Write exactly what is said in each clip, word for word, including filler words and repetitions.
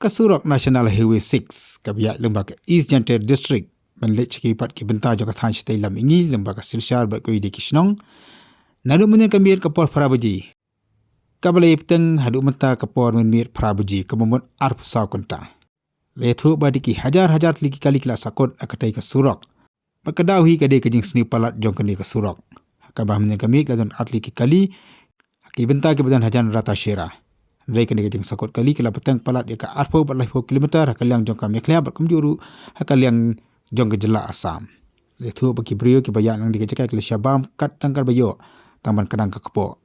Ka surok National Highway six kaba ïaid lyngba ka East Jaintia District ban leit sha ki pat ki bynta jong ka thaiñ Shatei Lam Ingi lyngba ka Silchar bad kawei de ki shnong. Naduh mynnin ka miet ka por phra baje kaba la ïai bteng haduh mynta ka por mynmiet phra baje kaba mut arphew saw kynta. La ïathuh ba dei ki hajar hajar tylli ki kali ki la sahkut ha katei ka surok. Bad ka daw hi ka dei ka jingsniew palat jong kane ka surok. Ha kaba mynnin ka miet la don artylli ki kali ha ki bynta kiba don hajan Ratacherra. Hynrei kane ka jingsahkut kali ka la bteng palat ïa ka arphew bad laiphew kilometer ha ka liang jong ka Meghalaya bad kumjuh ruh ha ka liang jong ka jylla Assam. La ïathuh ba ki briew kiba ïaid na kane ka jaka ki la shah bam kat tang katba ïoh tang ban kdang ka kpoh.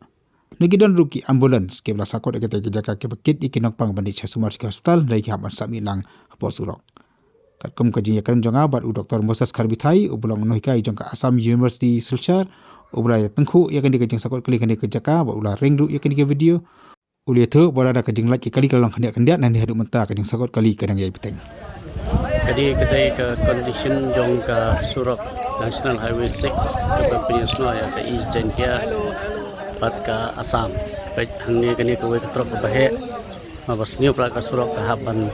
Na ki don ruh ki ambulance kiba la sahkut ïa katei ka jaka kiba kit ïa ki nongpang ban leit sha sumar sha ki hospital hynrei ki hap ban sah mih lang hapoh surok. Katkum ka jingïakren jong nga bad u Doktor Moses Kharbithai uba long u nonghikai jong ka Assam University Silchar, uba la ïatyngkhuh ïa kane ka jingsahkut kali ha kane ka jaka bad u la ring ruh ïa kane ka video, u la ïathuh ba lada ka jinglait ki kali ka la long khyndiat khyndiat, nangne haduh mynta ka jingsahkut kali ka dang ïai bteng. Ka dei, ka dei ka condition jong ka surok National Highway six kaba pynïasnoh ïa ka East Jaintia bad ka Assam. Peit hangne kane kawei ka trok kaba heh, haba sniew palat ka surok ka hap ban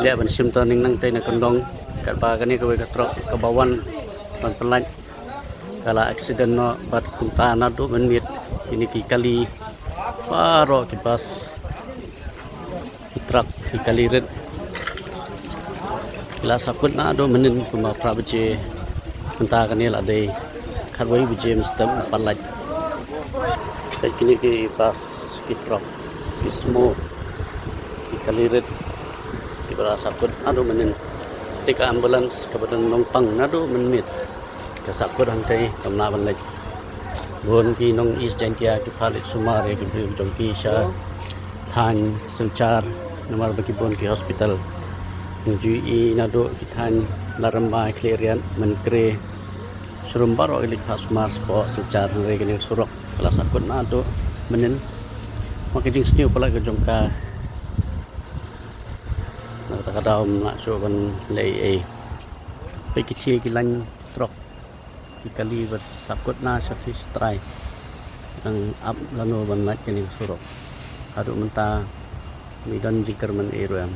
leh ban shim turning nangtei na kyndong, katba kane kawei ka trok kaba wan ban pynlait ka la accident noh bad kumta naduh mynmiet kine ki kali baroh ki bus, ki truck, ki kali rit ki la sahkut naduh mynnin kumba phra baje. Mynta kane la dei khatwei baje mynstep, pynlait. Peit kine ki bus, ki truck, ki sumo, ki kali rit kiba la sahkut naduh mynnin. Te ka ambulance kaba don nongpang naduh mynmiet ka sahkut hangtei, kam lah ban leit. Bun ki nong East Jaintia ki phah leit sumar ïa ki briew jong ki sha thaiñ Silchar namar ba ki bun ki hospital. Ngi ju ïohi naduh ki thaiñ Ladrymbai, Khliehriat, Mynkre, Shillong baroh ki leit phah sumar shapoh Silchar hynrei kane ka surok ka la sahkut naduh mynnin. Ma ka jingsniew palat ka jong ka, na kata ka daw ym lah shuh ban leh ei ei. Peit ki thiah ki lain trok, ki kali ba sahkut na shatei shatrai. Dang ap lano ban lait kane ka surok. Haduh mynta ym don jingkyrmen ei ruh em.